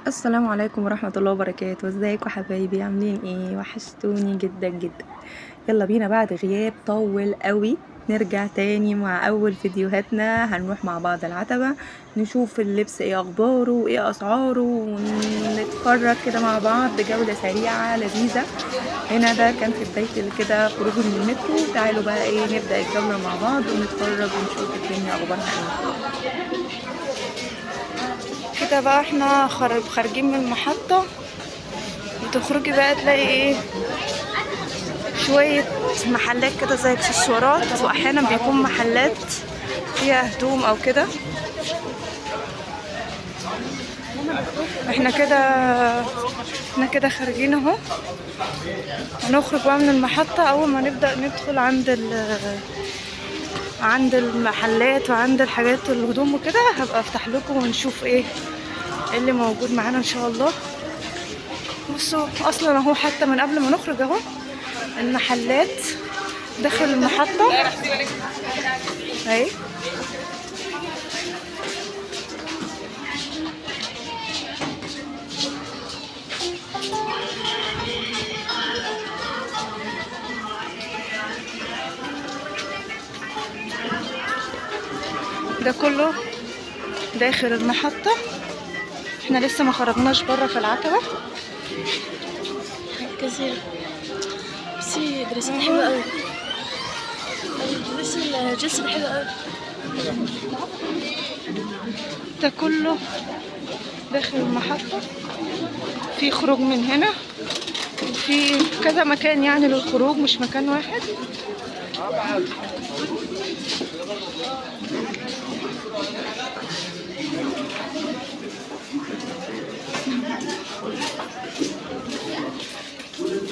السلام عليكم ورحمة الله وبركاته. ازيكم حبايبي؟ عاملين ايه؟ وحشتوني جدا جدا. يلا بينا بعد غياب طول قوي نرجع تاني مع اول فيديوهاتنا. هنروح مع بعض العتبة نشوف اللبس ايه اخباره وايه اسعاره، ونتفرج كده مع بعض جولة سريعة لذيذة. هنا ده كان في بداية كده خروج من المترو. تعالوا بقى ايه نبدأ الجولة مع بعض ونتفرج ونشوف الدنيا اخبارها ايه. كده بقى احنا خارجين من المحطة، وتخرجي بقى تلاقي ايه شوية محلات كده زي اكسسوارات، واحيانا بيكون محلات فيها هدوم او كده. احنا كده خارجين اهو، هنخرج بقى من المحطة. اول ما نبدأ ندخل عند المحلات وعند الحاجات الهدوم وكده، هبقى افتح لكم ونشوف ايه اللي موجود معانا ان شاء الله. بصوا اصلا اهو حتى من قبل ما نخرج اهو المحلات داخل المحطة اهي. ده كله داخل المحطة، احنا لسه ما خرجناش بره في العتبة. كثير. بصي دراسات حلوة أوي، بس الجلسة حلوة أوي. ده كله داخل المحطة، في خروج من هنا وفي كذا مكان يعني للخروج، مش مكان واحد.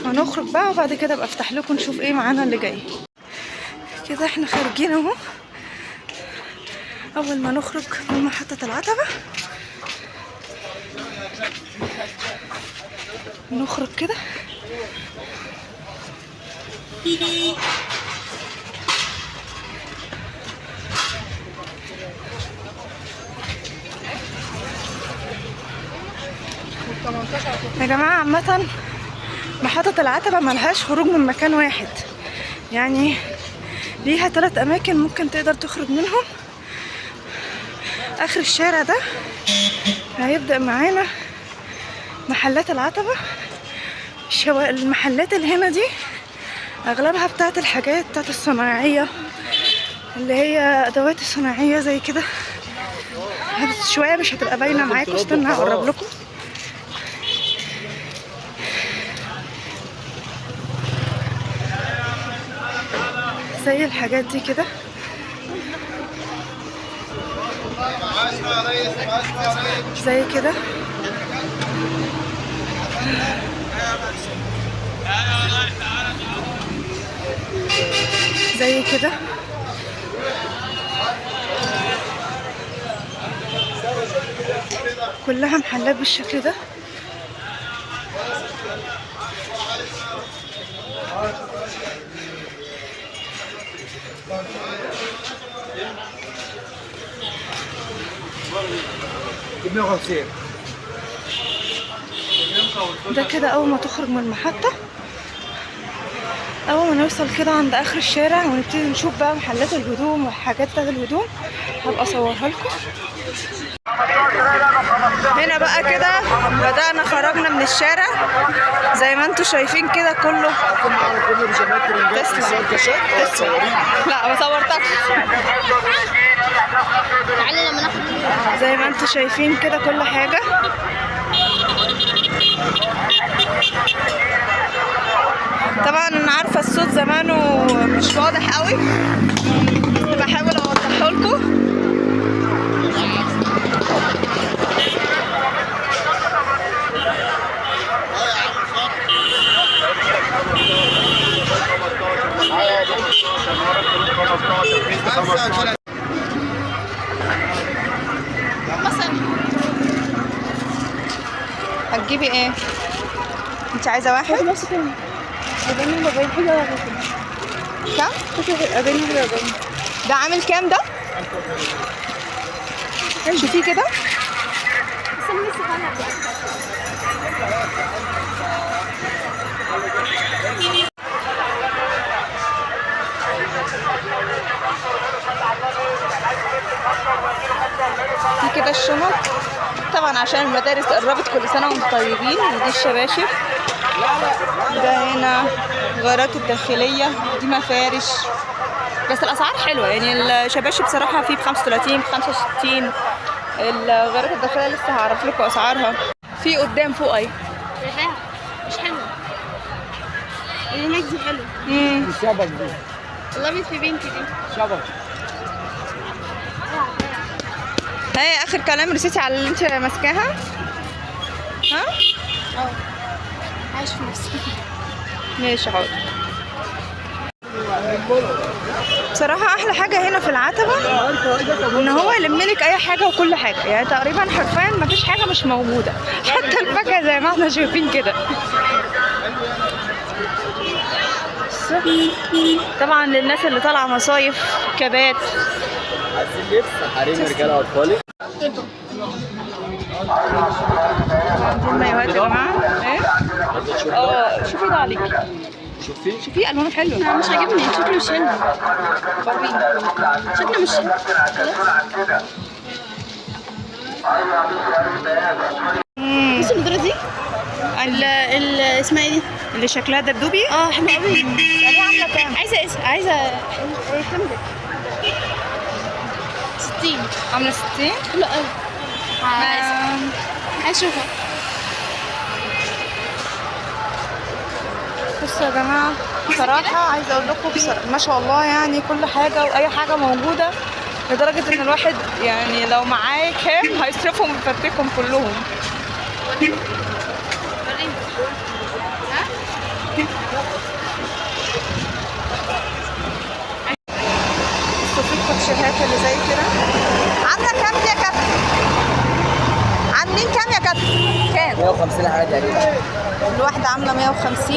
هنخرج بقى وبعد كده ابقى افتح لكم نشوف ايه معانا اللي جاي. كده احنا خارجين اهو. اول ما نخرج من محطة العتبة نخرج كده يا جماعة. عامة محطة العتبة ملهاش خروج من مكان واحد، يعني ليها 3 أماكن ممكن تقدر تخرج منهم. آخر الشارع ده هيبدأ معانا محلات العتبة. المحلات اللي هنا دي أغلبها بتاعت الحاجات بتاعت الصناعية، اللي هي أدوات الصناعية زي كده. شوية مش هتبقى باينة معاكم، استنى هقرب لكم. زي الحاجات دي كده. زي كده. زي كده. كلها محلات بالشكل ده. ده كده اول ما تخرج من المحطة، اول ما نوصل كده عند اخر الشارع ونبتدي نشوف بقى محلات الهدوم والحاجات بتاعت الهدوم، هبقى اصورها لكم. هنا بقى كده بدأنا خرجنا من الشارع زي ما انتم شايفين كده كله. تسلم تسلم. لا ما صورتكش. زي ما انتم شايفين كده كل حاجة. طبعا انا عارفة الصوت زمانه مش واضح قوي، بس بحاول اوضحه لكم. هتجيبي ايه؟ انت عايزه واحد؟ نفس كام؟ 40 حاجة. كام؟ 40. ده عامل كام ده؟ شوفيه كده. بس انا لسه طالعه. طبعا عشان المدارس قربت، كل سنة وانتم طيبين. ودي الشباشب، ده هنا غيارات الداخلية، دي مفارش، بس الاسعار حلوة يعني. الشباشب صراحة في ب 35 ب 65. الغيارات الداخلية لسه هعرف لكم اسعارها. في قدام فوق اهي. شايفاها مش حلوة. اللي هناك دي حلوة. الشبك دي. والله في بنتي دي. شبك. هاي اخر كلام رسيتي على اللي انت ماسكاها؟ ها؟ اه عايش في نفسي. ماشي حاضر. بصراحة أحلى حاجة هنا في العتبة إن هو يلملك أي حاجة وكل حاجة، يعني تقريبا حرفيا مفيش حاجة مش موجودة، حتى الفاكهة زي ما احنا شايفين كده. طبعا للناس اللي طالعة مصايف كبات. عايزين لبس حريم رجاله واطفالي. دي المايوهات يا جماعة. ايه؟ اه شوفي ده عليكي. شوفي شوفي ألوانه حلوة. لا مش عاجبني شكله، مش حلو شكله، مش حلو. بصي النضارة دي ال اسمها ايه دي؟ اللي شكلها دبدوبي. اه حلوة قوي. اسأليها عاملة كام؟ عايزة ايه حمدك 60. عاملة 60؟ حلوة قوي. عايزة اشوفها. بصوا يا جماعة، بصراحة عايزة أقول لكم ما شاء الله يعني كل حاجة وأي حاجة موجودة، لدرجة إن الواحد يعني لو معاه كام هيصرفهم ويفرتكهم كلهم. وريني. ها؟ بصوا في الكوتشيهات اللي زي كده. عاملة كام دي يا كابتن؟ عاملين كام يا كابتن؟ كام؟ 150 حاجة تقريبا. الواحدة عاملة 150.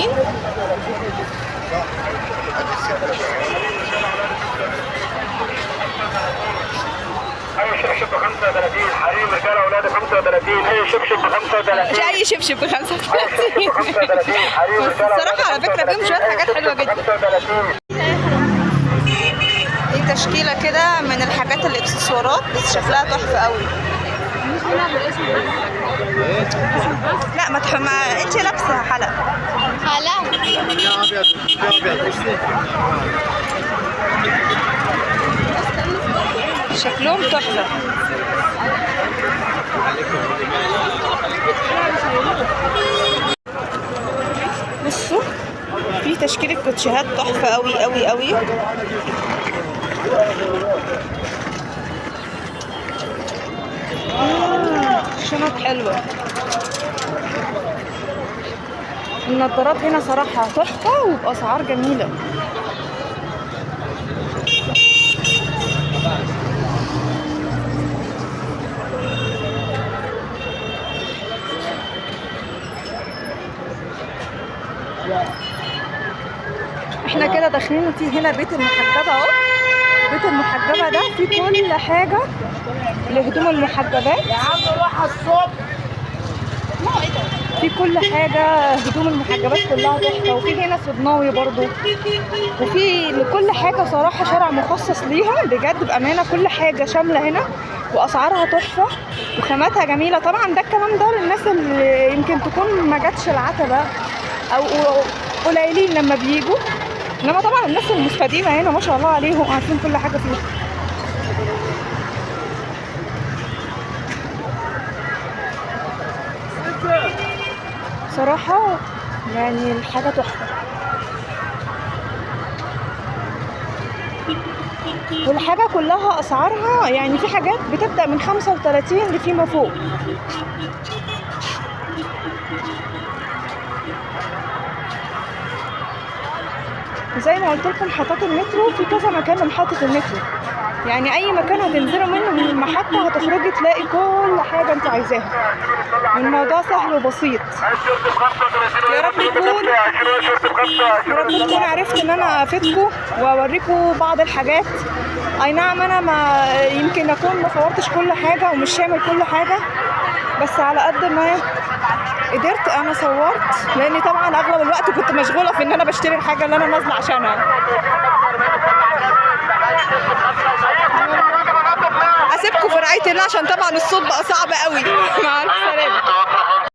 اي شبشب ب 35 حريم رجاله اولاد 35. اي شبشب ب 35. مش أي شبشب ب 35. 35 حريم بس رجاله الصراحة على فكرة فيهم شوية حاجات حلوة جدا. 35. دي تشكيلة كده من الحاجات الاكسسوارات، بس شكلها تحفة قوي. لا ما ما انت لابسة حلقة. حلاوة. شكلهم تحفة. بصوا في تشكيلة كوتشيهات تحفة قوي قوي قوي. شنط حلوة. النضارات هنا صراحة تحفة وبأسعار جميلة. احنا كده داخلين في هنا بيت المحجبة اهو. بيت المحجبة ده فيه كل حاجة لهدوم المحجبات. يا عم روح الصبح. في كل حاجة، هدوم المحجبات كلها تحفة. وفي هنا صدناوي برضو، وفي لكل حاجة صراحة شارع مخصص ليها بجد بأمانة. كل حاجة شاملة هنا وأسعارها تحفة وخاماتها جميلة. طبعا ده الكلام ده للناس اللي يمكن تكون ما جاتش العتبة أو قليلين لما بيجوا، إنما طبعا الناس المستديمة هنا ما شاء الله عليهم عارفين كل حاجة فيها. صراحة يعني الحاجة تحفة، والحاجة كلها أسعارها يعني في حاجات بتبدأ من 35 لفيما فوق. زي ما قلت لكم محطات المترو في كذا مكان لمحطة المترو، يعني أي مكان هتنزلوا منه من المحطة هتخرجي تلاقي كل حاجة أنت عايزاها. الموضوع سهل وبسيط. يا رب يكون يا رب تكون عرفت ان انا افيدكم واوريكم بعض الحاجات. اي نعم انا ما يمكن اكون ما صورتش كل حاجة ومش شامل كل حاجة، بس على قد ما قدرت انا صورت، لاني طبعا اغلب الوقت كنت مشغولة في ان انا بشتري الحاجة اللي انا نازله عشانها. اسيبكم في رعاية الله، عشان طبعا الصوت بقى صعب قوي. مع السلامة.